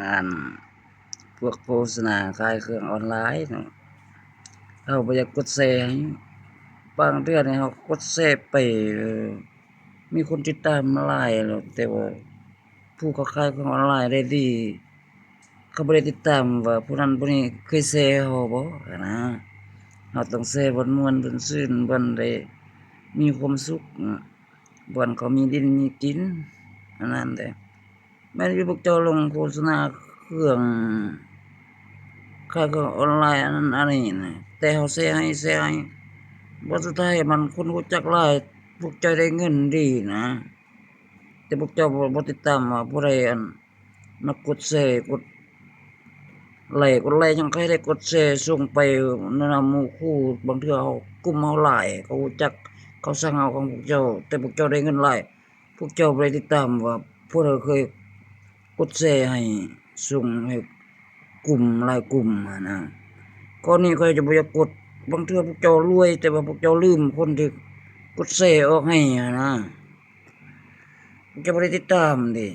ງານພວກໂຄສະນາຂາຍເຄື່ອງອອນລາຍເນາະ ເຮົາບໍ່ຢາກກົດແຊໃຫ້ ບາງເທື່ອນີ້ເຮົາກົດແຊໄປ ເອີ ມີຄົນຕິດຕາມຫຼາຍແລ້ວ ແຕ່ວ່າຜູ້ເຂົາຂາຍເຄື່ອງອອນລາຍໄດ້ດີ ເຂົາບໍ່ໄດ້ຕິດຕາມວ່າຜູ້ນັ້ນຜູ້ນີ້ເຄີຍແຊເຮົາບໍ່ຫັ້ນນະ. ເຮົາຕ້ອງແຊບ່ອນມ່ວນ ບ່ອນຊື່ນ ບ່ອນໄດ້ມີຄວາມສຸກ ບ່ອນເຂົາມີດິນມີກິນ ອັນນັ້ນແຫຼະ. ແມ່ນຢູ່ພວກເຈົ້າລົງໂຄສະນາເຄື່ອງ ຂາຍເຄື່ອງອອນລາຍ ອັນນັ້ນອັນນີ້ນະ ແຕ່ເຮົາແຊໃຫ້ ແຊໃຫ້ ບ່ອນສຸດທ້າຍມັນຄົນຮູ້ຈັກຫຼາຍ ພວກເຈົ້າໄດ້ເງິນດີນະ ແຕ່ພວກເຈົ້າບໍ່ ບໍ່ຕິດຕາມວ່າຜູ້ໃດ ອັນ ມາກົດແຊ ກົດໄລ ກົດໄລ ຈັ່ງໃຜໄດ້ກົດແຊສົ່ງໄປແນະນຳໝູ່ຄູ່. ບາງເທື່ອເຮົາ ກຸ່ມເຮົາຫຼາຍ ເຂົາຮູ້ຈັກ ເຂົາສັ່ງເອົາຂອງພວກເຈົ້າ ແຕ່ພວກເຈົ້າໄດ້ເງິນຫຼາຍ ພວກເຈົ້າບໍ່ໄດ້ຕິດຕາມວ່າຜູ້ໃດເຄີຍກົດແຊໃຫ້ສົ່ງໃຫ້ກຸ່ມຫຼາຍກຸ່ມຫັ້ນນະ. ກໍນີ້ຂ້ອຍຈະບໍ່ຢາກກົດ ບາງເທື່ອພວກເຈົ້າລວຍ ແຕ່ວ່າພວກເຈົ້າລືມຄົນທີ່ກົດແຊອອກໃຫ້ຫັ້ນນະ ພວກເຈົ້າບໍ່ໄດ້ຕິດຕາມເດ້.